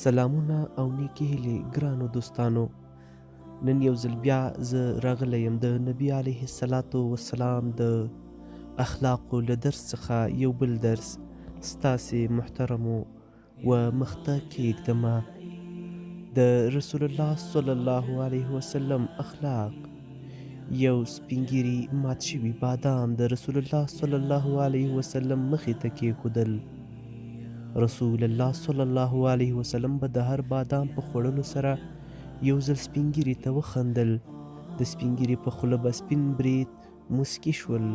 سلامونه او نیکې هیلې ګرانو دوستانو. نن یو ځل بیا زه راغلی یم د نبی علیه الصلاة والسلام د اخلاقو له درس څخه یو بل درس ستاسې محترمو و مخته کېږدمه. د رسول الله صلی الله علیه وسلم اخلاق. یو سپینږیري مات شوي بادام د رسول الله صلی الله علیه وسلم مخې ته کېښودل. رسول الله صلی الله علیه وسلم به د هر بادام په خوړلو سره یو ځل سپینږیري ته وخندل. د سپینږیري په خوله به سپین بریت موسکي شول.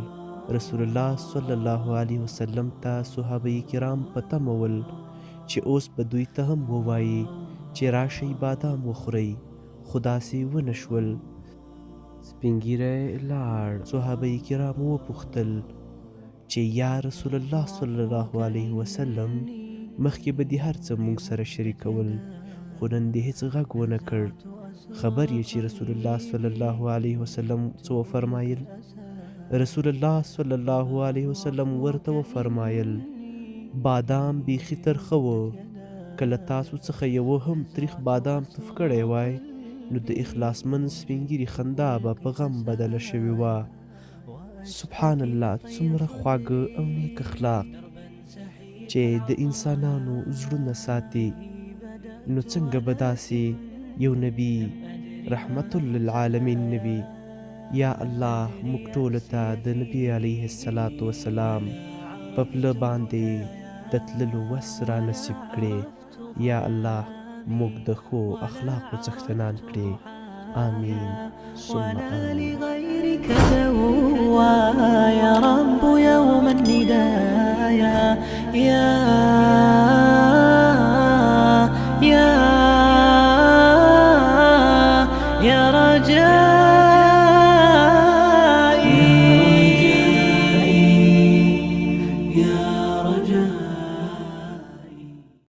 رسول الله صلی الله علیه وسلم ته صحابه کرام په تمه ول چې اوس به دوی ته هم ووایي چې راشئ بادام وخورئ، خو داسې ونه شول. سپینږیری لاړ. صحابه کرامو وپوښتل چې یا رسول الله صلی الله علیه وسلم، مخکې به دې هر څه موږ سره شریکول، خو نن دې هیڅ غږ ونه کړ. خبر یې چې رسول الله صلی الله علیه وسلم څه وفرمایل؟ رسول الله صلی الله علیه وسلم ورته وفرمایل، بادام بیخي ترخه و، که له تاسو څخه یوه هم تریخ بادام تف کړی وای، نو د اخلاصمن سپینږیري خندا به په غم بدله شوې وه. سبحان الله، څومره خواږه او نیک اخلاق چې د انسانانو زړونه ساتي. نو څنګه به داسې یو نبی رحمت للعالمین نه وي؟ یا الله، موږ ټولو ته د نبی علیه الصلاة والسلام په پله باندې د تللو وس را نصیب کړې. یا الله، موږ د ښو اخلاقو څښتنان کړې. آمین ثم آمین.